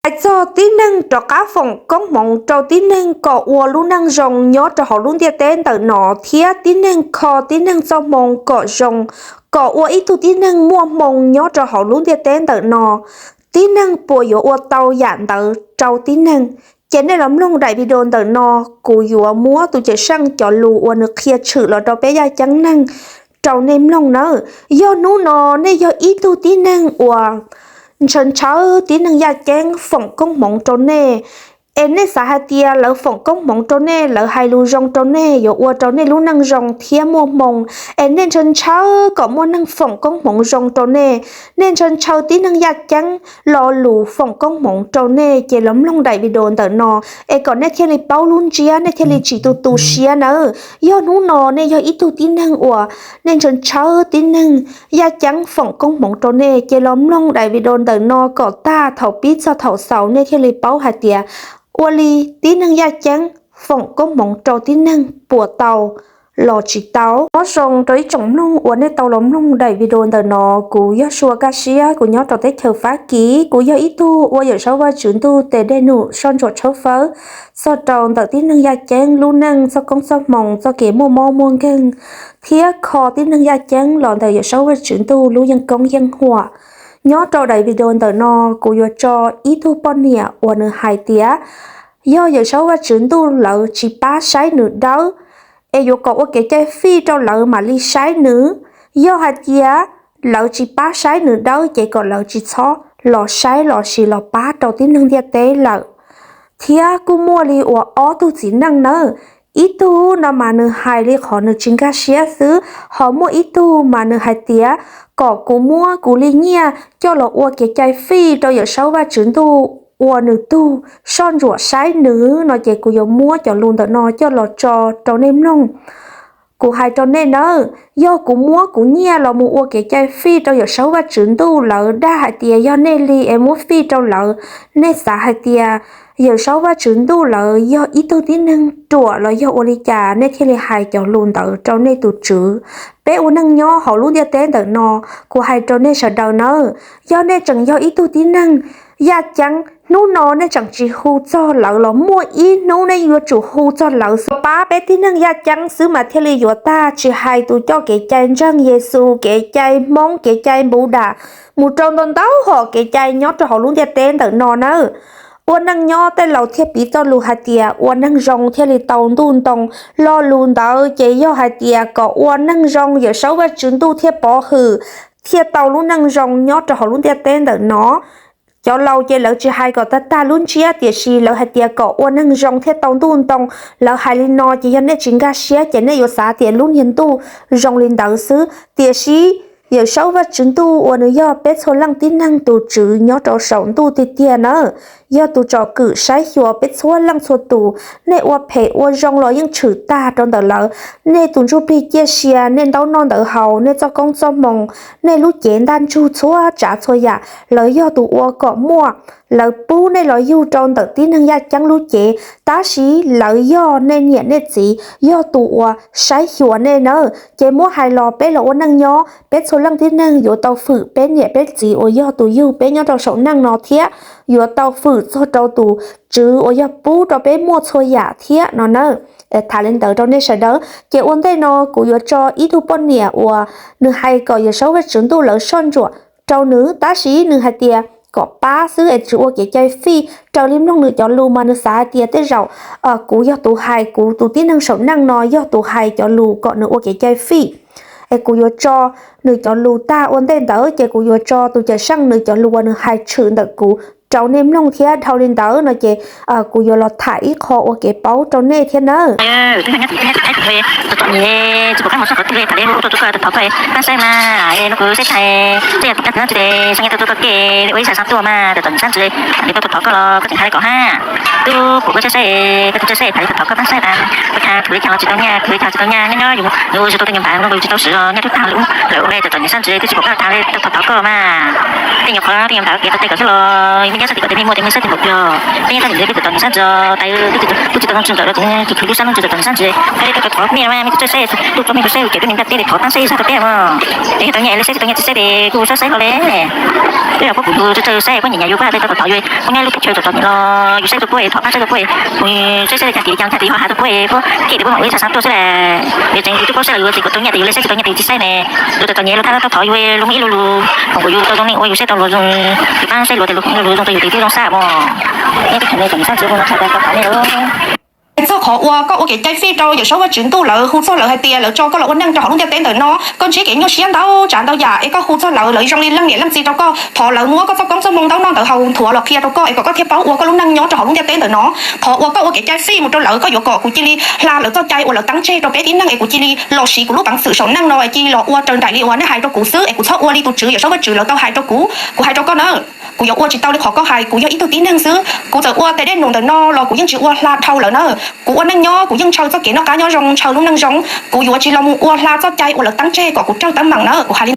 Hais txog tib neeg rov qab foom koob hmoov rau tib neeg kom ua lub neej zoo nyob rau hauv lub ntiaj teb ntawm no, thiab tib neeg kho tib neeg txoj hmoo kom zoo, kom ua ib tug tib neeg muaj hmoo nyob rau hauv lub ntiaj teb ntawm no, tib neeg puas yuav ua tau yam ntawd rau tib neeg? Ces nej los mloog daim video ntawm no, kuv yuav muab tus Cawm Seej cov lus uas nws qhia tshwm los rau peb yaj ceeb neeg rau nej mloog nawb. Yog hnub no nej yog ib tug tib neeg uas ntshaw ntshaw tib neeg yaj ceeb foom koob hmoov rau nej, es nej xav hais tias lawv foom koob hmoov rau nej, lawv hais lus zoo rau nej yuav ua rau nej lub neej zoo thiab muaj hmoo, es nej ntshaw ntshaw kom muaj neeg foom koob hmoov zoo rau nej, nej ntshaw ntshaw tib neeg yaj ceeb lo lus foom koob hmoov rau nej, ces los mloog daim video ntawm no, es kom nej thiaj li paub lub ntsiab, nej thiaj li tsis tu tu siab nawb. Yog hnub no nej yog ib tug tib neeg uas nej ntshaw ntshaw tib neeg yaj ceeb foom koob hmoov rau nej, ces los mloog daim video ntawm no kom tag thaum pib txog thaum xaus, nej thiaj li paub hais tias ua li tib neeg yaj ceeb foom koob hmoov rau tib neeg puas tau los tsis tau. Nyob zoo rau ib tsoom mloog uas nej tau los mloog daim video ntawm no. Kuv yog Sua Kaj Siab, kuv nyob rau teb chaws Fab Kis. Kuv yog ib tug ua Yawm Saub Vajtswv Ntuj tes dej num soj ntsuam tshawb fawb txog rau ntawm tib neeg yaj ceeb lub neej, txoj koob txoj hmoo, txoj kev muaj mob muaj nkeeg, thiab kho tib neeg yaj ceeb los ntawm Yawm Saub Vajtswv Ntuj lub yeej koob yeej huam. Nyob rau daim video ntawm no, kuv yuav tso ib tug poj niam uas nws hais tias yog Yawm Saub Vajtswv Ntuj lawv tsis pab saib nws dawb, es yuav kom ua kev cai fij rau lawv mam li saib nws. Yog hais tias lawv tsis pab saib nws dawb, ces kom lawv tsis txhob los saib los sis los pab rau tib neeg ntiaj teb lawm. Thiab kuj muaj li uas ob tug txiv neej nawb, ib tug no mas nws hais li qhov nws tsis nkag siab xwb, ho muaj ib tug mas nws hais tias kom kuv muab kuv li nyiaj coj los ua kev cai fij rau Yawm Saub Vajtswv Ntuj ua nws tug soj ntsuam saib nws no, ces kuv yuav muab cov lus ntawm no coj los tso rau nej mloog. Kuv hais rau nej nawb, yog kuv muab kuv nyiaj los mus ua kev cai fij rau Yawm Saub Vajtswv Ntuj, lawv dag hais tias yog nej li es muab fij rau lawv, nej xav hais tias Yawm Saub Vajtswv Ntuj lawv yog ib tug tib neeg ruam los yog ua li cas nej thiaj li hais cov lus ntawd rau nej tus tswv? Peb ua neej nyob hauv lub ntiaj teb ntawm no, kuv hais rau nej sawv daws nawb, yog nej tseem yog ib tug tib neeg yaj ceeb, hnub no nej tseem tsis hu txog lawv los muaj ib hnub nej yuav tsum hu txog lawv xwb. Pab peb tib neeg yaj ceeb xwb mas thiaj li yuav tag, tsis hais tus coj kev cai ntseeg Yexus, kev cai Hmoob, kev cai Npuv Das, mus rau ntau ntau hom kev cai nyob rau hauv lub ntiaj teb ntawm no nawb. Ua neej nyob tej laus thiaj piv txoj lus hais tias ua neeg zoo thiaj li tau ntuj ntoo. Lo lus ntawd ces yog hais tias kom ua neeg zoo Yawm Saub Vajtswv Ntuj thiaj pov hwm, thiaj tau lub neej zoo nyob rau hauv lub ntiaj teb ntawm no. Cov laus ces lawv tsis hais kom tag tag lub ntsiab, tiam sis lawv hais tias kom ua neeg zoo thiaj tau ntuj ntoo. Lawv hais li no ces yog nej tsis nkag siab ces nej yuav xav tias lub niag ntuj zoo li ntawd xwb. Tiam sis Yawm Saub Vajtswv Ntuj uas nws yog peb txhua leej tib neeg tus tswv nyob rau saum ntuj tiag tiag nawb, yog tus tsom kwm saib xyuas peb txhua leej txhua tus. Nej ua phem ua zoo los yeej tshwm tag rau ntawm lawv. Nej tus ntsuj plig ciaj sia, nej ntaub noj ntawv haus, nej txoj koob txoj hmoo, nej lub cev ntaj ntsug, txhua tsav txhua yam, lawv yog tus ua kom muaj. Lawv pub nej los yug rau ntawm tib neeg yaj ceeb lub cev, tab sis lawv yog nej niam nej txiv, yog tus uas saib xyuas nej nawb. Ces muab hais los peb los ua neej nyob, peb txhua leej tib neeg yuav tau fwm peb niam peb txiv uas yog tus yug peb nyob rau saum neej no thiab yuav tau fwm txog rau tus tswv uas yog pub rau peb muaj txhua yam thiab no nawb. Tham li ntawd rau nej sawv daws, ces ua ntej no kuv yuav tso ib tug poj niam uas nws hais kom Yawm Saub Vajtswv Ntuj lawv soj ntsuam rau nws, tab sis nws hais tias kom pab xwb es tsis ua kev cai fij. Raws li mloog nws cov lus mas nws xav hais tias tej zaum kuv yog tus hais, kuv tus tib neeg saum neej no yog tus hais cov lus kom nws ua kev cai fij. Es kuv yuav tso nws cov lus tag, ua ntej ntawd ces kuv yuav tso tus Cawm Seej nws cov lus uas nws hais tshwm ntawm kuv rau nej mloog thiab. Dhau li ntawd no ces kuv yuav los tham ib qho ua kev paub rau nej thiab nawb. Tus nyob tim teb nyob tim Thaib tus he, tus tom nyem tsis pom qab mus soj qhov twg li, tham li hu tuaj rau koj tus thov koj pab saib mas. No kuv saib tais tej yam tib cab tus nyob tsis de, xyoo nyiaj tuaj tuaj koj ke, ua ib sab xav tuaj mas tus tom nyem sab ntsws li, tham li tuaj tus thov koj los koj tseem hais li kom hab. Tub pum koj saib saib, koj tus saib saib tham li tus thov koj pab saib mas. Ua cas khwv li cas los tsis tau nyaj, khwv li cas los tsis tau nyaj, nyob nyob yus yus tsis tau tus nyuag npam no yus tsis tau swv los nyaj tub tag li ub lawm, ua li tus tom nyem sab ntsws twb tsis pom koj tham li tuaj thov koj mas. Tej nyuag qhov tej nyuag npam ua kev tau tej kom xwb los Nyob sab tim kom tes me muag tes me saib tes npaum yog, peb nyob sab tim ntawd peb tawm tau nws sab ntsis tais, twb tsis tau nws tsis ntawm lawv tus tus khwv lub sab nws tsis tawm tau nws sab ntsis, peb li tau cov thov me mas me kuv txawj saib, tuj txog me kuv saib ua kev peb niam ntaj teb tes thov tag saib sab rau peb mas. Tes yog tau nyiam li saib tsis tau nyiam tsis saib tes kuj sab saib hlo li. Peb los pab kuv tus txawj txawj saib poj niam nyam yus pab tau tau tov yus, poj niam lub teb chaws tau tov nyiam los yus saib tau puab thov pab saib tau puab, saib saib li cas tim li cas thiaj tim yog has tau puab, puab kev tes puab mam ua ib sab sab tuaj xwb las. Yus tseem yus twb paub saib los yus tsis kom tau nyiam tes yus li saib tsis tau nyiam tes tsis saib ne. Lus tau tov nyiam lus thab thov yus lub ib lub lus, kom yus tau zoo li ua yus saib tau lus zoo, yus pab saib lus tes lus zoo rau yus tes twb zoo sab mog. Nej teb chaws ne tseem sab ntsis hu no txhais tau tau tov nej lawm. Txog qhov uas koj ua kev cai fij rau Yawm Saub Vajtswv ntuj lawm, hu txog lawv hais tias lawv tso koj los ua neej rau hauv lub ntiaj teb ntawm no, koj ntsib kev nyuaj siab ntau tsav ntau yam es koj hu txog lawv, lawv zoo li leej niam leej txiv rau koj, thov lawv muab koj txoj koob txoj hmoo ntaub noj ntawd haus nthuav los qhia rau koj es kom koj thiaj paub ua koj lub neej nyob rau hauv lub ntiaj teb ntawm no. Qhov uas koj ua kev cai fij mus rau lawv, koj yuav kom kuv cia li hla lawv txoj cai uas lawv teeb tseg rau peb tib neeg es kuv cia li los siv kuv lub peev xwm saum neej no es cia li los ua raws nraim li uas nej hais rau kuv xwb es kuv txhob ua li tus Tswv Yawm Saub Vajtswv lawv tau hais rau kuv. Kuv hais rau koj na, kuv yuav ua tsis tau li qhov koj hais, kuv yog ib tug tib neeg xwb, kuv txawm ua tes dej num ntawm no los kuv yeej tsis ua hla dhau lawv na. Kuv ua neej nyob kuv yeej ntshaw txoj kev noj qab nyob zoo, ntshaw lub neej zoo, kuv yuav tsis los mus ua hla txoj cai uas lawv teeb tseg kom kuv raug teeb meem na, kuv hais li.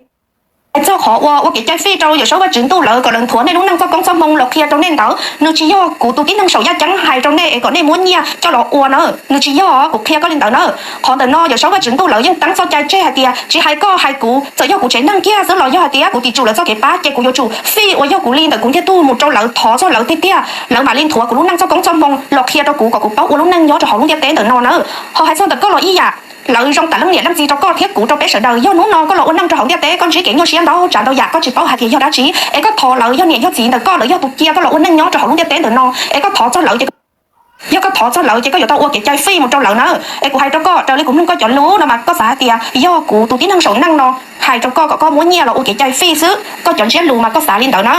Hais txog qhov uas ua kev cai fij rau Yawm Saub Vajtswv ntuj lawm kom lawv nthuav nej lub neej txoj koob txoj hmoo los qhia rau nej ntawd, nws tsis yog kuv tus tib neeg saum yaj ceeb hais rau nej es kom nej muab nyiaj coj los ua na, nws tsis yog, kuv qhia koj li ntawd na. Qhov ntawm no Yawm Saub Vajtswv ntuj lawv yeej teeb txoj cai tseg hais tias tsis hais koj hais kuv, txawm yog kuv tsev neeg kiag xwb los yog hais tias kuv tim tsum lawv txoj kev pab ces kuv yuav tsum fij uas yog kuv li ntawm kuv ntiag tug mus rau lawv thov txog lawv tiag tiag lawv mam li nthuav kuv lub neej txoj koob txoj hmoo los qhia rau kuv kom kuv paub ua lub neej nyob rau hauv lub ntiaj teb ntawm no na. Ho hais txog ntawm koj los ib yam, lawv zoo tam leej niam leej txiv rau koj thiab kuv rau peb sawv daws. Yog hnub no koj los ua neej rau hauv ntiaj teb koj ntsib kev nyuaj siab ntau tsav ntau yam koj tsis paub hais tias yog dab tsi es koj thov lawv, yog niam yog txiv ntawm koj lawv yog tus cia koj los ua neej nyob rau hauv lub ntiaj teb ntawm no es koj thov txog lawv ces yog koj thov txog lawv ces koj yuav tau ua kev cai fij mus rau lawv na. Es kuv hais rau koj raws li kuv mloog koj cov lus no mas koj xav hais tias yog kuv tus tib neeg saum neej no hais rau koj kom koj muab nyiaj los ua kev cai fij xwb, koj cov ntsiab lus mas koj xav li ntawd na.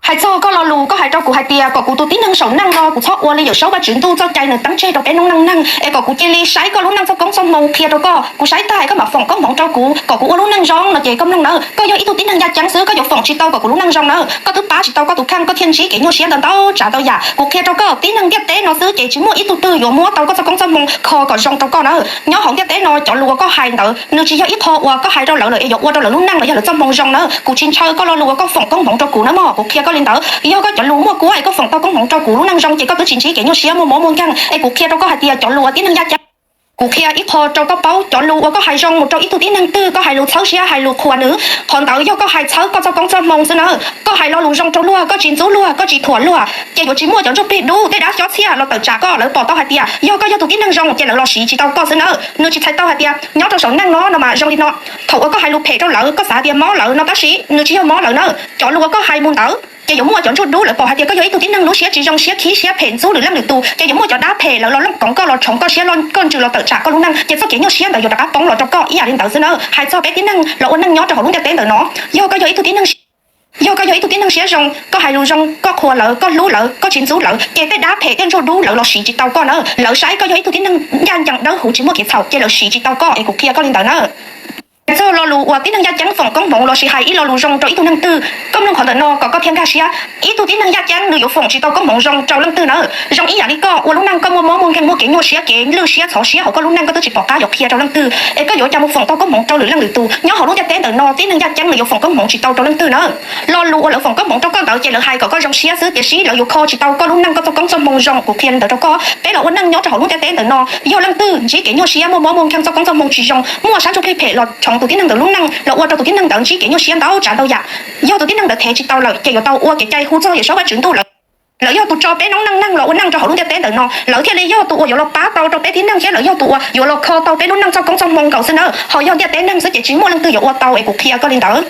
Hais txog koj lo lus koj hais rau kuv hais tias kom kuv tus tib neeg saum neej no kuv txhob ua li Yawm Saub Vajtswv ntuj txoj cai nws teeb tseg rau peb noob neej neeg es kom kuv cia li saib koj lub neej txoj koob txoj hmoo qhia rau koj, kuv saib tag koj mam foom koob hmoov rau kuv kom kuv ua lub neej zoo no ces koj mloog na, koj yog ib tug tib neeg yaj ceeb xwb koj yuav foom tsis tau kom kuv lub neej zoo na. Koj twb pab tsis tau koj tus kheej koj thiaj ntsib kev nyuaj siab ntau ntau tsav ntau yam. Kuv qhia rau koj tib neeg ntiaj teb no xwb ces tsis muaj ib tug twg yuav muab tau koj txoj koob txoj hmoo kho kom zoo rau koj na. Nyob hauv ntiaj teb no cov lus uas koj hais ntawd nws tsis yog ib qho uas koj hais rau lawv lawm es yuav ua rau lawv lub neej los yog lawv txoj hmoo zoo na. Kuv tsis ntshaw koj lo lus uas koj foom koob hmoov rau kuv na mog, kuv qhia koj li ntawd. Yog koj cov lus muaj kuab es koj foom tau koob hmoov rau kuv lub neej zoo ces koj twb tsis ntsib kev nyuaj siab muaj mob muaj nkeeg. Es kuv qhia rau koj hais tias cov lus uas tib neeg yaj ceeb, kuv qhia ib qho rau koj paub, cov lus uas koj hais zoo mus rau ib tug tib neeg twg koj hais lus txhawb siab hais lus qhuas nws, qhov ntawd yog koj hais txhawb koj txoj koob txoj hmoo xwb na. Koj hais lo lus zoo rau luag, koj tsis ntxub luag, koj tsis thuam luag ces yuav tsis muaj cov ntsuj plig dub tej dab xyob txhiaj los tawm tsam koj. Lawv pom tau hais tias yog koj yog tus tib neeg zoo ces lawv los siv tsis tau koj xwb na. Nws tsis txhais tau hais tias nyob rau saum neej no no mas zoo li no, thaum uas koj hais lus phem rau lawv koj xav tias mob lawv no tab sis nws tsis yog mob lawv na. Cov lus uas koj hais mus ntawd ces yuav muaj cov ntsuj dub lawv pom hais tias koj yog ib tug tib neeg lub siab tsis zoo, siab khib siab phem ntxub lwm leej lwm tus ces yuav muaj cov dab phem lawv los looj koov koj los tshoov koj siab, koj ntsws los tawm tsam koj lub neej ces txoj kev nyuaj siab ntawd yuav rov qab poob los rau koj ib yam li ntawd xwb na. Hais txog peb tib neeg los ua neej nyob rau hauv lub ntiaj teb ntawm no, yog koj yog ib tug tib neeg yog koj yog ib tug tib neeg siab zoo, koj hais lus zoo, koj qhuas lawv, koj hlub lawv, koj tsis ntxub lawv ces tej dab phem tej ntsuj dub lawv los siv tsis tau koj na. Lawv saib koj yog ib tug tib neeg ncaj ncees dawb huv tsis muaj kev txhaum ces lawv siv tsis tau koj es kuv qhia koj li ntawd na. Hais txog lo lus uas tib neeg yaj ceeb foom koob hmoov lossis hais ib lo lus zoo rau ib tug neeg twg, koj mloog qhov ntawm no kom koj thiaj nkag siab. Ib tug tib neeg yaj ceeb nws yuav foom tsis tau koob hmoov zoo rau leej twg na. Zoo ib yam li koj ua lub neej koj muaj mob muaj nkeeg muaj kev nyuaj siab kev lwj siab txhov siab hauv koj lub neej koj twb tsis pom qab yuav qhia rau leej twg es koj yuav cas mus foom tau koob hmoov rau lwm leej lwm tus. Nyob hauv lub ntiaj teb ntawm no tib neeg yaj ceeb nws yuav foom koob hmoov tsis tau rau leej twg na. Lo lus uas lawv foom koob hmoov rau koj ntawd ces lawv hais kom koj zoo siab xwb tiam sis lawv yuav kho tsis tau koj lub neej koj txoj koob txoj hmoo zoo. Kuv qhia li ntawd rau koj, peb los ua neej nyob rau hauv lub ntiaj teb ntawm no yog leej twg ntsib kev nyuaj siab muaj mob muaj nkeeg txoj koob txoj hmoo tsis zoo, muaj sab ntsuj plig phem los tshoov tus tib neeg ntawd lub neej los ua rau tus tib neeg ntawd ntsib kev nyuaj siab ntau tsav ntau yam. Yog tus tib neeg ntawd thev tsis tau lawm ces yuav tau ua kev cai hu txog Yawm Saub Vajtswv ntuj lawm. Lawv yog tus tso peb noob neej neeg los ua neej rau hauv lub ntiaj teb ntawm no, lawv thiaj li yog tus uas yuav los pab tau rau peb tib neeg thiab lawv yog tus uas yuav los kho tau peb lub neej txoj koob txoj hmoo nkaus xwb na. Ho yog ntiaj teb neeg xwb ces tsis muaj leej twg yuav ua tau es kuv qhia koj li ntawd.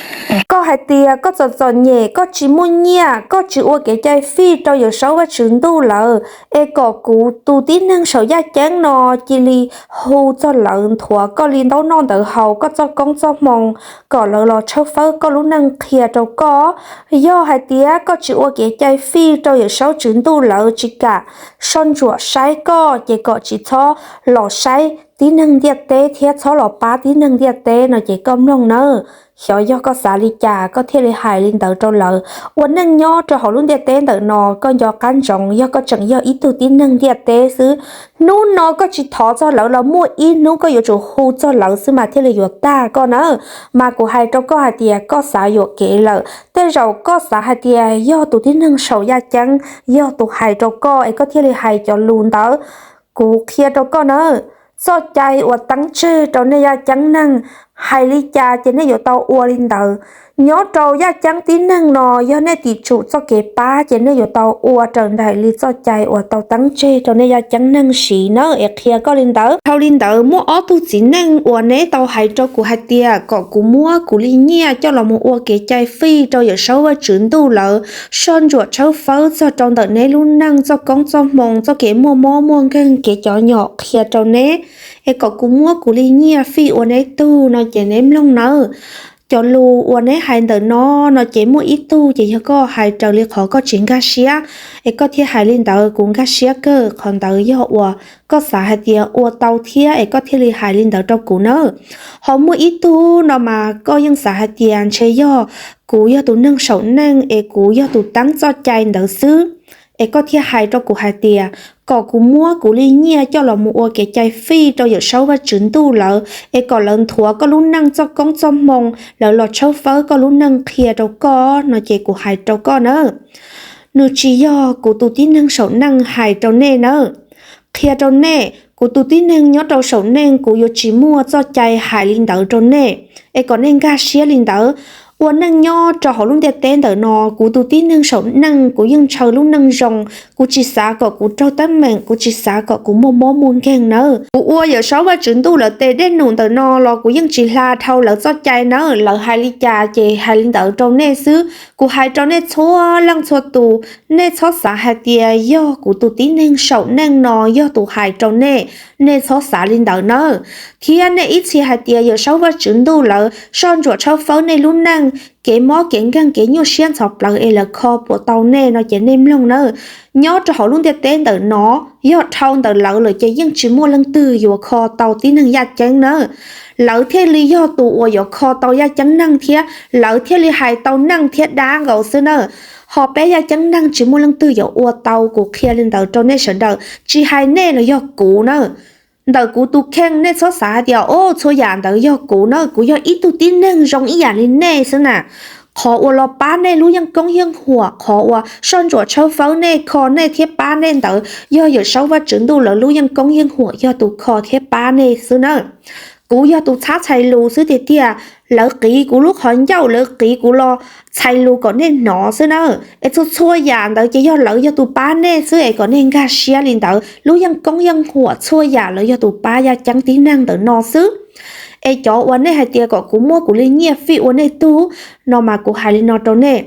Koj hais tias koj txom txom nyem, koj tsis muaj nyiaj, koj tsis ua kev cai fij rau Yawm Saub Vajtswv ntuj lawm, es kom kuv tus tib neeg saum yaj ceeb no cia li hu txog lawv nthuav koj li ntaub noj ntawd haus koj txoj koob txoj hmoo kom lawv los tshawb fawb koj lub neej qhia rau koj. Yog hais tias koj tsis ua kev cai fij rau Yawm Saub Tswv ntuj lawv tsis kam soj ntsuam saib koj ces kom tsis txhob los saib tib neeg ntiaj teb thiab txhob los pab tib neeg ntiaj teb no ces koj mloog nawb. Xyov yog koj xav li cas koj thiaj li hais li ntawd rau lawv. Ua neej nyob rau hauv lub ntiaj teb ntawm no koj nco qab ntsoov, yog koj tseem yog ib tug tib neeg ntiaj teb xwb, hnub no koj tsis thov txog lawv los muaj ib hnub koj yuav tsum hu txog lawv xwb mas thiaj li yuav tag koj nawb. Mas kuv hais rau koj hais tias koj xav yuam kev lawm, tej zaum koj xav hais tias yog tus tib neeg saum yaj ceeb yog tus hais rau koj es koj thiaj li hais cov lus ntawd. Kuv qhia rau koj nawb, txoj cai uas teeb tseg rau nej yaj ceeb neeg, hais li cas ces nej yuav tau ua li ntawd. Nyob rau yaj ceeb tib neeg no, yog nej tim tsum txoj kev pab ces nej yuav tau ua raws nraim li txoj cai uas tau teeb tseg rau nej yaj ceeb neeg siv nawb, es qhia koj li ntawd. Dhau li ntawd muaj ob tug txiv neej uas neb tau hais rau kuv hais tias kom kuv muab kuv li nyiaj coj los mus ua kev cai fij rau Yawm Saub Vajtswv Ntuj lawv soj ntsuam tshawb fawb txog rau ntawm neb lub neej txoj koob txoj hmoo, txoj kev muaj mob muaj nkeeg, kev cov nyom qhia rau neb, es kom kuv muab kuv li nyiaj fij ua neb tug no ces neb mloog nawb. Cov lus uas neb hais ntawm no, no ces muaj ib tug ces yog koj hais raws li qhov koj tsis nkag siab, es koj thiaj hais li ntawd, kuv nkag siab kawg, qhov ntawd yog uas koj xav hais tias ua tau thiab es koj thiaj li hais li ntawd rau kuv nawb. Ho muaj ib tug no mas koj yeej xav hais tias ntshe yog kuv yog tus neeg saum neej es kuv yog tus teeb txoj cai ntawd xwb, es koj thiaj hais rau kuv hais tias kom kuv muab kuv li nyiaj coj los mus ua kev cai fij rau Yawm Saub Vajtswv Ntuj lawv, es kom lawv nthuav koj lub neej txoj koob txoj hmoo, lawv los tshawb fawb koj lub neej qhia rau koj no ces kuv hais rau koj nawb. Nws tsis yog kuv tus tib neeg saum neej hais rau nej nawb. Qhia rau nej, kuv tus tib neeg nyob rau saum neej kuv yuav tsis muaj txoj cai hais li ntawd rau nej, es kom nej nkag siab li ntawd. Ua neej nyob rau hauv lub ntiaj teb ntawm no, kuv tus tib neeg saum neej kuv yeej ntshaw lub neej zoo, kuv tsis xav kom kuv raug teeb meem, kuv tsis xav kom kuv muaj mob muaj nkeeg nawb. Kuv ua Yawm Saub Vajtswv Ntuj lawv tes dej num ntawm no los kuv yeej tsis hla dhau lawv txoj cai nawb, lawv hais li cas ces hais li ntawd rau nej xwb. Kuv hais rau nej txhua leej txhua tus, nej txhob xav hais tias yog kuv tus tib neeg saum neej no yog tus hais rau nej, nej txhob xav li ntawd nawb. Thiab nej ib txhia hais tias Yawm Saub Vajtswv Ntuj lawv soj ntsuam tshawb fawb nej lub neej, kev mob kev nkeeg kev nyuaj siab ntxhov plawv es lawv kho puas tau nej no ces nej mloog nawb. Nyob rau hauv lub ntiaj teb ntawm no, yog dhau ntawm lawv lawm ces yeej tsis muaj leej twg yuav kho tau tib neeg yaj ceeb nawb. Lawv thiaj li yog tus uas yuav kho tau yaj ceeb neeg thiab lawv thiaj li hais tau neej thiab dab nkaus xwb nawb. Ho peb yaj ceeb neeg tsis muaj leej twg yuav ua tau, kuv qhia li ntawd rau nej sawv daws, tsis hais nej los yog kuv nawb. Ntawm kuv tus kheej nej txhob xav hais tias o txhua yam ntawd yog kuv na, kuv yog ib tug tib neeg zoo ib yam li nej xwb na. Qhov uas los pab nej lub yeej koob yeej huam, qhov uas soj ntsuam tshawb fawb nej, kho nej thiab pab nej ntawd yog Yawm Saub Vajtswv Ntuj lawv lub yeej koob yeej huam yog tus kho thiab pab nej xwb na. Kuv yog tus txhab txhais lus xwb tiag tiag, lawv qiv kuv lub qhov ncauj, lawv qiv kuv los txhais lus kom nej hnov xwb na. Es txhua txhua yam ntawd ces yog lawv yog tus pab nej xwb es kom nej nkag siab li ntawd. Lub yeej koob yeej huam txhua yam lawv yog tus pab yaj ceeb tib neeg ntawm no xwb. Es cov uas nej hais tias kom kuv muab kuv li nyiaj fij ua nej tug no mas kuv hais li no rau nej,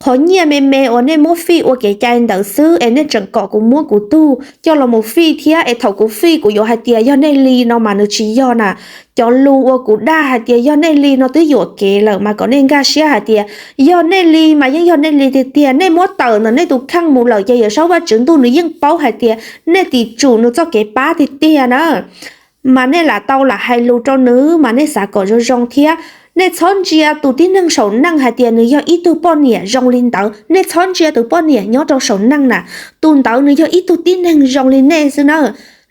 qhov nyiaj me me uas nej muab fij ua kev cai ntawd xwb es nej tseem kom kuv muab kuv tug coj los mus fij thiab, es thaum kuv fij kuv yuav hais tias yog nej li no mas nws tsis yog na. Cov lus uas kuv dag hais tias yog nej li no twb yuam kev lawm mas kom nej nkag siab hais tias yog nej li mas yeej yog nej li tiag tiag. Nej muab tawm ntawm nej tus kheej mus lawm ces Yawm Saub Vajtswv Ntuj nws yeej paub hais tias nej tim tsum nws txoj kev pab tiag tiag na. Mas nej lam tau lam hais lus rau nws mas nej xav kom zoo zoo thiab. Nej txhob ntsia tus tib neeg saum neej hais tias nws yog ib tug poj niam zoo li ntawd. Nej txhob ntsia tus poj niam nyob rau saum neej na, tus ntawd nws yog ib tug tib neeg zoo li nej xwb na.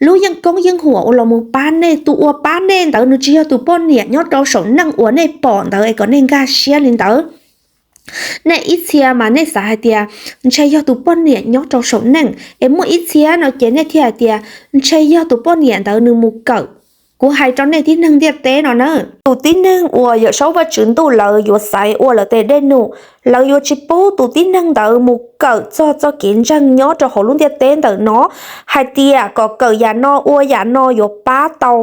Lub yeej koob yeej huam uas los mus pab nej, tus uas pab nej ntawd nws tsis yog tus poj niam nyob rau saum neej uas nej pom ntawd es kom nej nkag siab li ntawd. Nej ib txhia mas nej xav hais tias ntshe yog tus poj niam nyob rau saum neej, es muaj ib txhia no ces nej thiaj hais tias ntshe yog tus poj niam ntawd nws mus kawm. Kuv hais rau nej tib neeg ntiaj teb no na, tus tib neeg uas Yawm Saub Vajtswv Ntuj lawv yuav xaiv ua lawv tes dej num, lawv yuav tsis pub tus tib neeg ntawd mus kawm txog txoj kev ntseeg nyob rau hauv lub ntiaj teb ntawm no hais tias kom kawm yam no ua yam no yuav pab tau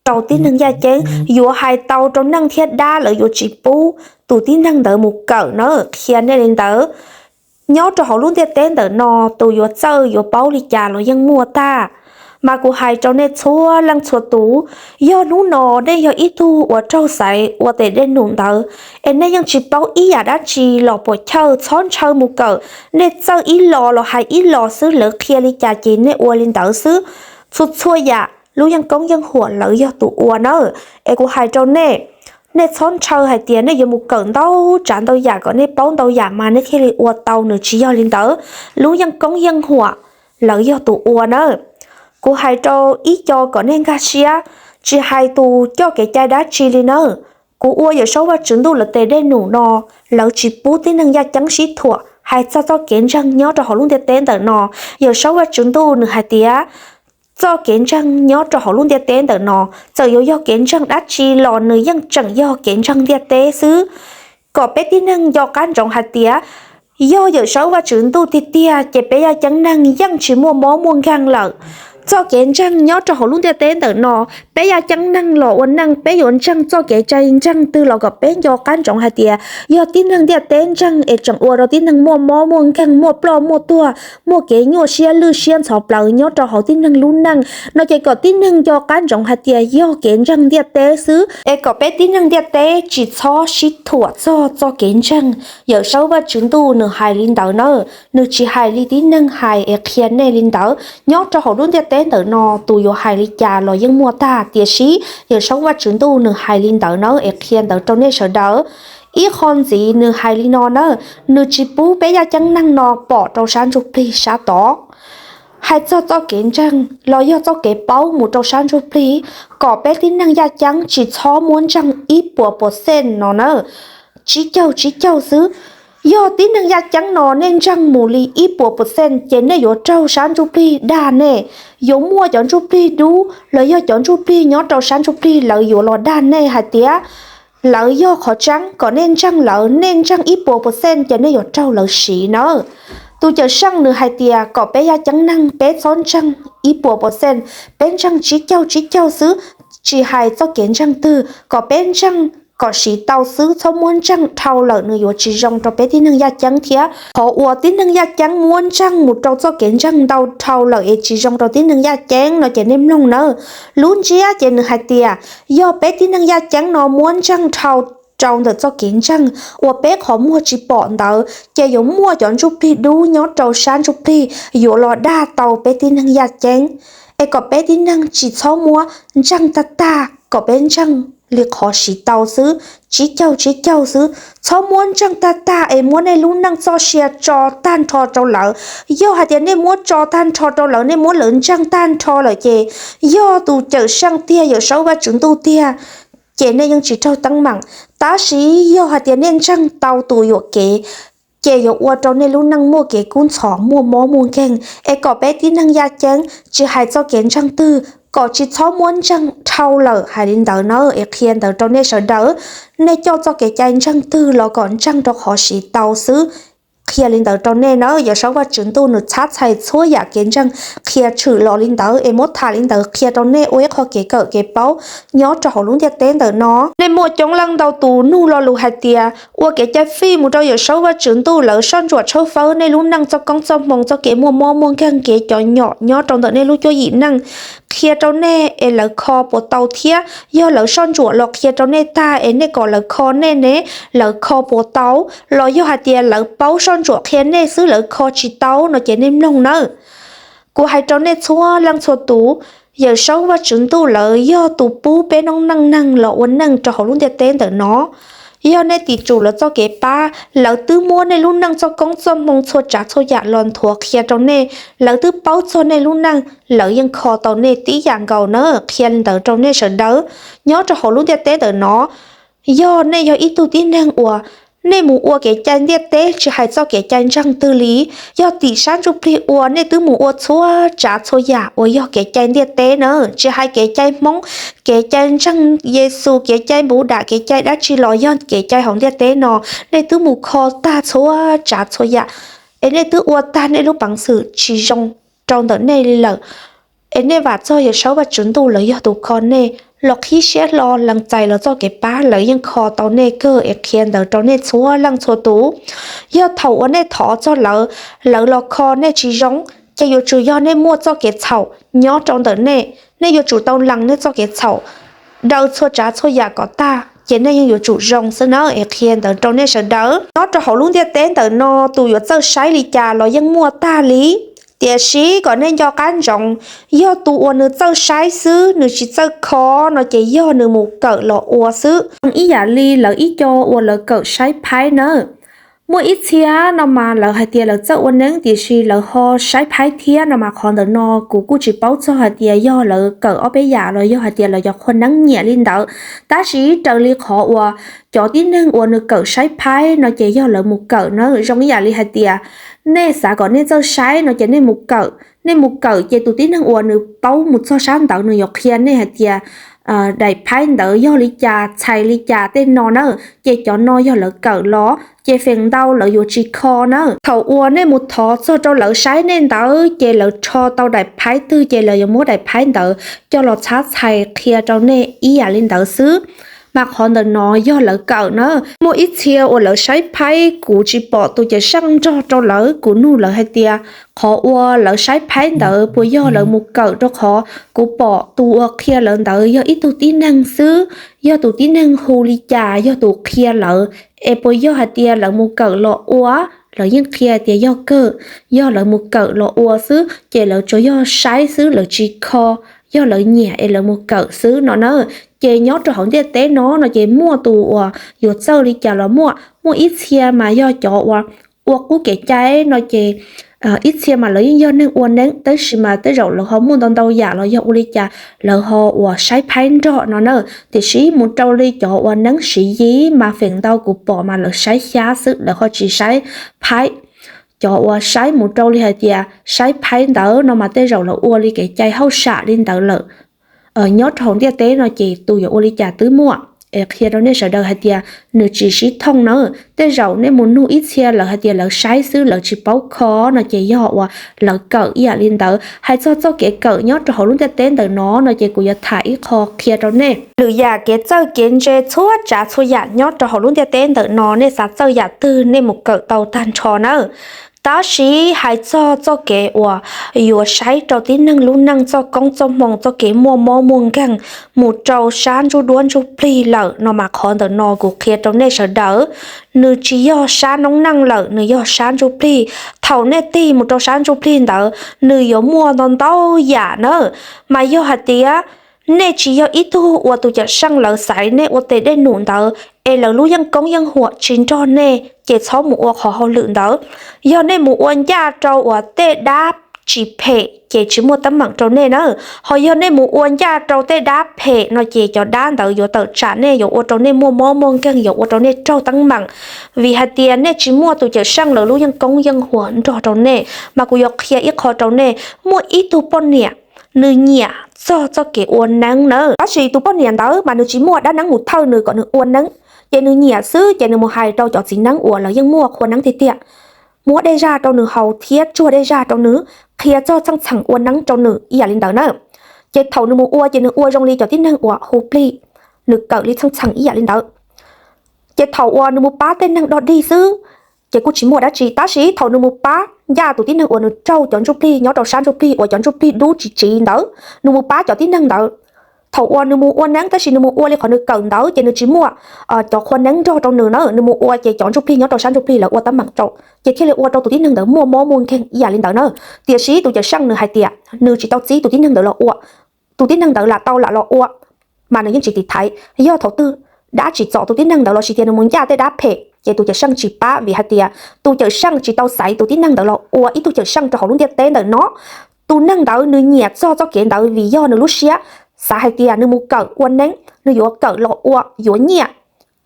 rau tib neeg yaj ceeb, yuav hais tau rau neej thiab dab, lawv yuav tsis pub tus tib neeg ntawd mus kawm na. Qhia nej li ntawd, nyob rau hauv lub ntiaj teb ntawm no, tus yuav txawj yuav paub li cas los yeej muaj tag. Mas kuv hais rau nej txhua leej txhua tus, yog hnub no nej yog ib tug uas raug xaiv ua tes dej num ntawd, es nej yeej tsis paub ib yam dab tsi los puam chawj, txhob ntshaw mus kawm. Nej txawj ib los los hais ib los xwb, lawv qhia li cas ces nej ua li ntawd xwb. Txhua txhua yam lub yeej koob yeej huam lawv yog tus ua nawb. Es kuv hais rau nej, nej txhob ntshaw hais tias nej yuav mus kawm ntau tsav ntau yam kom nej paub ntau yam mas nej thiaj li ua tau, nws tsis yog li ntawd. Lub yeej koob yeej huam lawv yog tus ua nawb. Kuv hais rau ib co kom nej nkag siab, tsis hais tus coj kev cai dab tsi li nawb. Kuv ua Yawm Saub Vajtswv Ntuj lawv tes dej num no, lawv tsis pub tib neeg yaj ceeb sib thuam hais txog txoj kev ntseeg nyob rau hauv lub ntiaj teb ntawm no. Yawm Saub Vajtswv Ntuj nws hais tias txoj kev ntseeg nyob rau hauv lub ntiaj teb ntawm no, txawm yuav yog kev ntseeg dab tsi los nws yeej tseem yog kev ntseeg ntiaj teb xwb. Kom peb tib neeg nco qab ntsoov hais tias yog Yawm Saub Vajtswv Ntuj tiag tiag ces peb yaj ceeb neeg yeej tsis muaj mob muaj nkeeg lawm. Txoj kev ntseeg nyob rau hauv lub ntiaj teb ntawm no, peb yaj ceeb neeg los ua neej peb yuav ntseeg txoj kev cai ntseeg twg los kom peb nco qab ntsoov hais tias yog tib neeg ntiaj teb ntseeg es tseem ua rau tib neeg muaj mob muaj nkeeg, muaj ploj muaj tuag, muaj kev nyuaj siab lwj siab ntxhov plawv nyob rau hauv tib neeg lub neej no ces kom tib neeg nco qab ntsoov hais tias yog kev ntseeg ntiaj teb xwb, es kom peb tib neeg ntiaj teb tsis txhob sib thuam txog txoj kev ntseeg. Yawm Saub Vajtswv Ntuj nws hais li ntawd na, nws tsis hais li tib neeg hais es qhia nej li ntawd. Nyob rau hauv lub ntiaj teb ntawm no tus yuav hais li cas los yeej muaj tag, tiam sis Yawm Saub Vajtswv Ntuj nws hais li ntawd na es qhia ntawd rau nej sawv daws. Ib qho ntxiv nws hais li no na, nws tsis pub peb yaj ceeb neeg no pom rau sab ntsuj plig sab tod hais txog txoj kev ntseeg los yog txoj kev paub mus rau sab ntsuj plig, kom peb tib neeg yaj ceeb tsis txhob muab ntseeg ib puas percent no na, tsib caug tsib caug xwb. Yog tib neeg yaj ceeb no nej ntseeg mus li ib puas percent ces nej yuav raug sab ntsuj plig dag nej. Yuav muaj cov ntsuj plig dub los yog cov ntsuj plig nyob rau sab ntsuj plig lawv yuav los dag nej hais tias lawv yog qhov tseeb, kom nej ntseeg lawv, nej ntseeg ib puas percent ces nej yuav raug lawv siv na. Tus Cawm Seej nws hais tias kom peb yaj ceeb neeg peb txhob ntseeg ib puas percent, peb ntseeg tsib caug tsib caug xwb, tsis hais txoj kev ntseeg twg kom peb ntseeg kom siv tau xwb, txhob muab ntseeg dhau lawm nws yuav tsis zoo rau peb tib neeg yaj ceeb thiab. Qhov uas tib neeg yaj ceeb muab ntseeg mus rau txoj kev ntseeg ntau dhau lawm es tsis zoo rau tib neeg yaj ceeb no ces nej mloog nawb. Lub ntsiab ces nws hais tias yog peb tib neeg yaj ceeb no muab ntseeg dhau rau ntawm txoj kev ntseeg uas peb qhov muag tsis pom ntawd ces yuav muaj cov ntsuj plig dub nyob rau sab ntsuj plig yuav los dag tau peb tib neeg yaj ceeb. Es kom peb tib neeg tsis txhob muab ntseeg tag tag, kom peb ntseeg li qhov siv tau xwb, tsib caug tsib caug xwb. Txhob muab ntseeg tag tag es muab nej lub neej txoj sia tso tag nrho rau lawv. Yog hais tias nej muab tso tag nrho rau lawv, nej muab lawv ntseeg tag nrho lawm ces yog tus Cawm Seej tiag, Yawm Saub Vajtswv Ntuj tiag, ces nej yeej tsis raug teeb meem. Tab sis yog hais tias nej ntseeg tau tus yuam kev, ces yuav ua rau nej lub neej muaj kev kub ntxhov, muaj mob muaj nkeeg. Es kom peb tib neeg yaj ceeb tsis hais txoj kev ntseeg twg kom tsis txhob muab ntseeg dhau lawm, hais li ntawd na es qhia ntawd rau nej sawv daws. Nej coj txoj kev cai ntseeg twg los kom ntseeg rau qhov siv tau xwb. Qhia li ntawd rau nej na, Yawm Saub Vajtswv Ntuj nws txhab txhais txhua yam kev ntseeg qhia tshwm los li ntawd es muab tham li ntawd qhia rau nej ua ib qho kev kawm kev paub nyob rau hauv lub ntiaj teb ntawm no. Nej muaj coob leej ntau tus nug lo lus hais tias ua kev cai fij mus rau Yawm Saub Vajtswv Ntuj lawv soj ntsuam tshawb fawb nej lub neej txoj koob txoj hmoo, txoj kev muaj mob muaj nkeeg, kev cov nyom nyob rau ntawm nej lub cuab yim neej. Qhia rau nej es lawv kho puas tau thiab? Yog lawv soj ntsuam los qhia rau nej tag es nej kom lawv kho nej ne, lawv kho puas tau? Los yog hais tias lawv paub soj ntsuam qhia nej xwb lawv kho tsis tau no ces nej mloog nawb. Kuv hais rau nej txhua leej txhua tus, Yawm Saub Vajtswv Ntuj lawv yog tus pub peb noob neej neeg los ua neej rau hauv lub ntiaj teb ntawm no. Yog nej tim tsum lawv txoj kev pab, lawv twb muab nej lub neej txoj koob txoj hmoo txhua tsav txhua yam los nthuav qhia rau nej, lawv twb paub txog nej lub neej, lawv yeej kho tau nej tib yam nkaus na. Qhia li ntawd rau nej sawv daws nyob rau hauv lub ntiaj teb ntawm no. Yog nej yog ib tug tib neeg uas nej mus ua kev cai ntiaj teb tsis hais txoj kev cai ntseeg twg li, yog tim sab ntsuj plig ua nej twb mus ua txhua tsav txhua yam uas yog kev cai ntiaj teb na, tsis hais kev cai Hmoob, kev cai ntseeg Yexus, kev cai Npuvdam, kev cai dab tsi los yog kev cai hauv ntiaj teb no, nej twb mus kho tag txhua tsav txhua yam, es nej twb ua tag nej lub peev xwm tsis zoo rau ntawm nej li lawm, es nej vam txog Yawm Saub Vajtswv Ntuj lawv yog tus kho nej, los qhib siab hlo lees txais lawv txoj kev pab, lawv yeej kho tau nej kawg es qhia ntawd rau nej txhua leej txhua tus. Yog thaum uas nej thov txog lawv, lawv los kho nej tsis zoo, ces yuav tsum yog nej muaj txoj kev txhaum nyob rau ntawm nej, nej yuav tsum tau lees nej txoj kev txhaum, daws txhua tsav txhua yam kom tag ces nej yeej yuav tsum zoo xwb na, es qhia ntawd rau nej sawv daws. Nyob rau hauv lub ntiaj teb ntawm no tus yuav txawj saib li cas los yeej muaj tag li. Tiam sis kom nej nco qab ntsoov, yog tus uas nws txawj saib xwb nws tsis txawj kho no ces yog nws mus kawm los ua xwb. Ib yam li lawv ib co uas lawv kawm saib phaib nawb. Muaj ib txhia no mas lawv hais tias lawv txawj ua neeb tiam sis lawv ho saib phaib thiab no mas qhov ntawm no kuv kuj tsis paub txog hais tias yog lawv kawm ob peb yam los yog hais tias lawv cov qhua neeb nyiam li ntawd. Tab sis raws li qhov uas cov tib neeg uas nws kawm saib phaib no ces yog lawv mus kawm na. Zoo ib yam li hais tias nej xav kom nej txawj saib no ces nej mus kawm, nej mus kawm ces tus tib neeg uas nws paub mus txog sab ntawd nws yuav qhia nej hais tias daim phaib ntawd yog li cas, txhais li cas tej no na. Ces cov no yog lawv kawm los ces feem ntau lawv yuav tsis kho na. Thaum uas nej mus thov txog rau lawv saib nej ntawd ces lawv rho tau daim phaib twg ces lawv yuav muab daim phaib ntawd coj los txhab txhais qhia rau nej ib yam li ntawd xwb. Mas qhov ntawm no yog lawv kawm na. Muaj ib txhia uas lawv saib phaib kuv tsis pom tus cawm seej nrog rau lawv, kuv nug lawv hais tias qhov uas lawv saib phaib ntawd puas yog lawv mus kawm, rau qhov kuv pom tus uas qhia lawv ntawd yog ib tug tib neeg xwb, yog tus tib neeg hu li cas yog tus qhia lawv, es puas yog hais tias lawv mus kawm los ua. Lawv yeej qhia tias yog kawg, yog lawv mus kawm los ua xwb ces lawv tsuas yog saib xwb lawv tsis kho, yog lawv nyiam es lawv mus kawm xwb no na. Ces nyob rau hauv ntiaj teb no no ces muaj tus uas yuav txawj li cas los muaj. Muaj ib txhia mas yog cov uas ua qub kev cai no ces ib txhia mas lawv yeej yog neeg ua neeb tab sis mas tej zaum lawv ho muaj ntau ntau yam los yog ua li cas lawv ho uas saib phaib nrog no na. Tiam sis mus rau li cov ua neeb siv yim mas feem ntau kuv pom mas lawv saib xyab xwb lawv ho tsis saib phaib. Cov uas saib mus rau li hais tias saib phaib ntawd no mas tej zaum lawv ua li kev cai hauj sam li ntawd lawm. Nyob rau hauv ntiaj teb no ces tus yuav ua li cas twb muaj. Es qhia rau nej sawv daws hais tias nws tsis sib thooj na. Tej zaum nej mus nug ib txhia lawv hais tias lawv saib xwb lawv tsis paub kho no ces yog uas lawv kawm ib yam li ntawd. Hais txog txoj kev kawm nyob rau hauv lub ntiaj teb ntawm no no ces kuv yuav tham ib qho qhia rau nej. Lwm yam kev txawj kev ntse txhua tsav txhua yam nyob rau hauv lub ntiaj teb ntawm no nej xav txawj yam twg nej mus kawm tau tag nrho nawb. Tab sis hais txog txoj kev uas yuav saib rau tib neeg lub neej txoj koob txoj hmoo, txoj kev muaj mob muaj nkeeg mus rau sab ntsuj duab ntsuj plig lawm no mas qhov ntawm no kuv qhia rau nej sawv daws, nws tsis yog sab noob neej lawm, nws yog sab ntsuj plig. Thaum nej tig mus rau sab ntsuj plig ntawd nws yuav muaj ntau ntau yam na. Mas yog hais tias nej tsis yog ib tug uas tus cawm seej lawv xaiv nej ua tes dej num ntawd es lawv lub yeej koob yeej huam tsis nrog nej ces txhob mus ua qhov hauj lwm ntawd. Yog nej mus ua ncaj rau uas tej dab tsis phem ces tsis muaj teeb meem rau nej na. Ho yog nej mus ua ncaj rau tej dab phem no ces cov dab ntawd yuav tawm tsam nej, yuav ua rau nej muaj mob muaj nkeeg, yuav ua rau nej raug teeb meem. Vim hais tias nej tsis muaj tus cawm seej lawv lub yeej koob yeej huam nrog rau nej. Mas kuv yuav qhia ib qho rau nej. Muaj ib tug poj niam, nws nyiam txog txoj kev ua neeb na, tab sis tus poj niam ntawd mas nws tsis muaj dab neeb mus thawj nws kom nws ua neeb. Ces nws nyiam xwb ces nws mus hais rau cov txiv neeb uas lawv yeej muaj qhua neeb tiag tiag, muab dej zaj rau nws haus thiab tsuag dej zaj rau nws, qhia txog txheej txheem ua neeb rau nws ib yam li ntawd na. Ces thaum nws mus ua ces nws ua zoo li cov tib neeg uas hu plig, nws kawm li txheej txheem ib yam li ntawd. Ces thaum uas nws mus pab tej neeg dog dig xwb ces kuj tsis muaj dab tsi, tab sis thaum nws mus pab ncaj tus tib neeg uas nws raug cov ntsuj plig nyob rau sab ntsuj plig uas cov ntsuj plig dub tsis tsiv ntawd, nws mus pab cov tib neeg ntawd. Thaum uas nws mus ua neeb tab sis nws mus ua li qhov nws kawm ntawd ces nws tsis muaj cov qhua neeb nrog rau nws na, nws mus ua ces cov ntsuj plig nyob rau sab ntsuj plig lawv ua teeb meem rau, ces thiaj li ua rau tus tib neeg ntawd muaj mob muaj nkeeg ib yam li ntawd na. Tiam sis tus cawm seej nws hais tias nws tsis tau txib tus tib neeg ntawd los ua, tus tib neeg ntawd lam tau lam los ua, mas nws yeej tsis tiv thaiv. Yog thaum twg dab tsim txom tus tib neeg ntawd los sis tias nws mus ncaj tej dab phem ces tus cawm seej tsis pab, vim hais tias tus cawm seej tsis tau xaiv tus tib neeg ntawd los ua ib tug cawm seej rau hauv lub ntiaj teb ntawm no. Tus neeg ntawd nws nyiam txog txoj kev ntawd vim yog nws lub siab xav hais tias nws mus kawm ua neeb nws yuav kawm los ua yuav nyiaj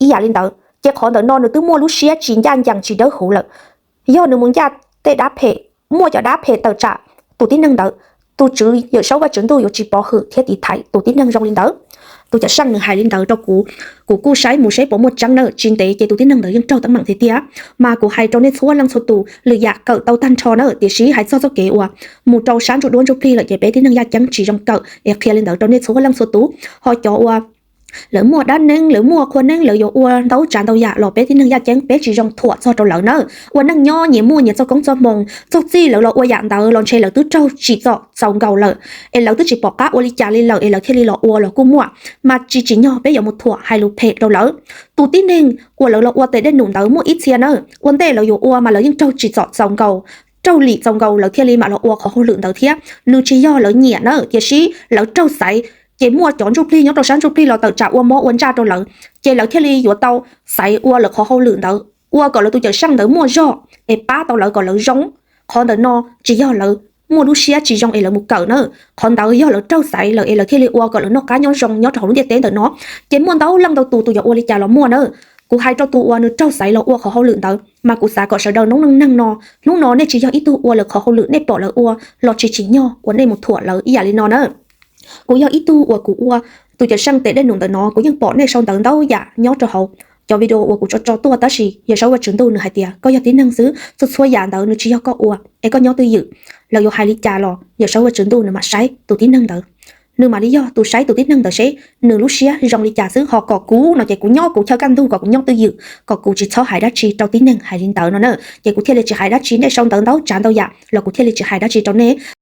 ib yam li ntawd, ces qhov ntawm no nws twb muaj lub siab tsis ncaj ncees tsis dawb huv lawm. Yog nws mus ncaj tej dab phem, muaj cov dab phem tawm tsam tus tib neeg ntawd, tus Tswv Yawm Saub Vajtswv Ntuj yuav tsis pov hwm thiab tiv thaiv tus tib neeg zoo li ntawd. Tus cawm seej nws hais li ntawd rau kuv, kuv kuj saib mus seb puas muaj tseeb na. Tsis ntev ces tus tib neeg ntawd yeej raug teeb meem tiag tiag. Mas kuv hais rau nej txhua leej txhua tus, lwm yam kawm tau tag nrho na, tiam sis hais txog txoj kev uas mus rau sab ntsuj duab ntsuj plig lawm ces peb tib neeg yaj ceeb tsis zoo kawm es qhia li ntawd rau nej txhua leej txhua tus. Ho cov uas lawv muaj dab neeb, lawv muaj qhua neeb, lawv yuav ua ntau tsav ntau yam los peb tib neeg yaj ceeb peb tsis zoo thuam txog rau lawv na. Ua neej nyob nyias muaj nyias txoj koob txoj hmoo, txog txij lawv los ua yam ntawd los ntshe lawv twb raug tsim txom txaus nkaus lawm, es lawv twb tsis pom qab ua li cas li lawm es lawv thiaj li los ua los kuj muaj. Mas tsis tsim nyog peb yuav mus thuam hais lus phem rau lawv. Tus tib neeg uas lawv los ua tes dej num ntawd muaj ib txhia na, ua ntej lawv yuav ua mas lawv yeej raug tsim txom txaus nkaus, raug lim txaus nkaus lawv thiaj li mam los ua qhov hauj lwm ntawd thiab. Nws tsis yog lawv nyiam na, tiam sis lawv raug xaiv, ces muaj cov ntsuj plig nyob rau sab ntsuj plig los tawm tsam ua mob ua ntsaj rau lawv, ces lawv thiaj li yuav tau xaiv ua lawv qhov hauj lwm ntawd ua kom lawv tus cawm seej ntawd muaj zog es pab tau lawv kom lawv zoo. Qhov ntawm no tsis yog lawv muaj lub siab tsis zoo es lawv mus kawm na, qhov ntawd yog lawv raug xaiv lawm es lawv thiaj li ua kom lawv noj qab nyob zoo nyob rau hauv lub ntiaj teb ntawm no. Ces muaj ntau leej ntau tus, tus yuav ua li cas los muaj na. Kuv hais rau tus uas nws raug xaiv los ua qhov hauj lwm ntawd, mas kuv xav kom sawv daws noob neej neeg no, hnub no nej tsis yog ib tug ua lawv qhov hauj lwm, nej pom lawv ua los tsis tsim nyog uas nej mus thuam lawv ib yam li no na. Kuv yog ib tug uas kuv ua tus cawm seej tes dej num ntawm no, kuv yeej pom nej sau ntawv ntau yam nyob rau hauv cov video uas kuv tso tso tuaj, tab sis Yawm Saub Vaj Tswv Ntuj nws hais tias koj yog tib neeg xwb, txhua txhua yam ntawd nws tsis yog koj ua, es koj nyob twj ywm, lawv yuav hais li cas los Yawm Saub Vaj Tswv Ntuj nws mam saib tus tib neeg ntawd. Nws mam li yog tus saib tus tib neeg ntawd seb nws lub siab zoo li cas xwb, ho kom kuv no ces kuv nyob kuv chaw kaj ntug kom kuv nyob twj ywm, kom kuv tsis txhob hais dab tsi rau tib neeg hais li ntawd no na. Ces kuv thiaj li tsis hais dab tsi, nej sau ntawv ntau tsav ntau yam los kuv thiaj li tsis hais dab tsi rau nej.